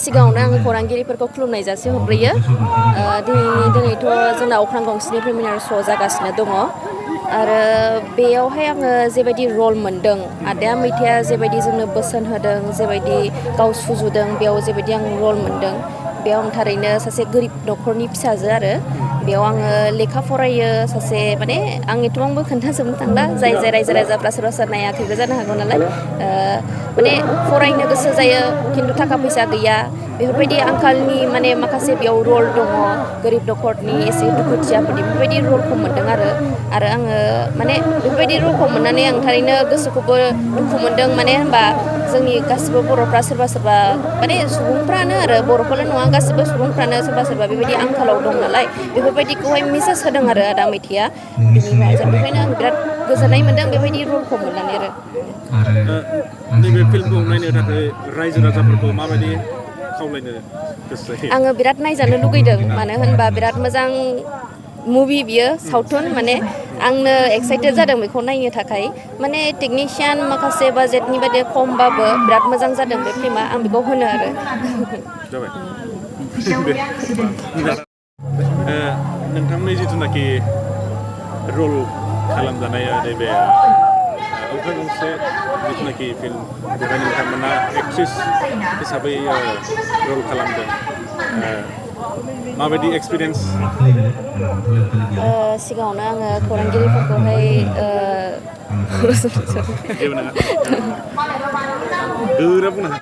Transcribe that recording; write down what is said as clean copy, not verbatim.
सिगाङावनो आङो खौरांगिरिफोरखौ खुलुमनाय जासिहरग्रोयो। दिनैथ' जोंना अख्रां गंसेनि प्रिमियार श' जागासिनो दङ आरो बेयावहाय आङो जेबायदि रल मोनदों आदाया मैथाया जेबायदि जोंनो बोसोन होदों जेबायदि गाव सुजुदों बेयाव जेबायदि आं रल मोनदों बेयाव आं थारैनो सासे गोरिब न'खरनि फिसाजो आरो बेयाव आङो लेखा फरायो सासे माने आं एथबांबो खोन्थाजोबनो थांला जाय रायजो राजाफ्रा सोरबा सोरबा नायाखैबो जानो हागौ नालाय माने फरायनो गोसो जायो खिन्थु थाखा फैसा गैया बेफोरबायदि आंखालनि माने माखासे बेयाव रल दङ गोरिब न'खरनि एसे दुखुथियाफोरनि बेफोरबायदि रलखौ मोनदों आरो आङो माने बेफोरबायदि रलखौ मोननानै आं थारैनो गोसोखौबो दुखु मोनदों माने होनबा जोंनि गासिबो बर'फ्रा सोरबा माने सुबुंफ्रानो आरो बर'फोरल' नङा गासिबो सुबुंफ्रानो सोरबा बेबायदि आंखालाव दं नालाय बेफोरबायदिखौहाय मेसेज होदों आरो आदा मैथाया बेनिखायनो आं बिराद गोजोननाय मोनदों बेबायदि रलखौ मोननानै आरो नैबे फिल्मखौ नायनो थाखाय रायजो राजाफोरखौ माबायदि खावलायनो गोसो जायो? आङो बिराद नायजानो लुगैदों मानो होनबा बिराद मोजां मुभि बियो सावथुन माने आंनो एक्साइटेड जादों बेखौ नायनो थाखाय माने टेकनिशियान माखासे बाजेटनि बादि खमबाबो बिराद मोजां जादों बे फिल्मा आं बेखौ होनो आरो जाबाय नोंथांनि जिथुनाखि रल खालामजानाया नैबे अख्रां गंसे जिथुनाखि फिल्म बेवहाय नोंथांमोना एक्ट्रिस हिसाबै रल खालामदों माबायदि एक्सपिरियेन्स? सिगाङावनो आङो खौरांगिरिफोरखौहाय जेबो नङा गोरा बुंनो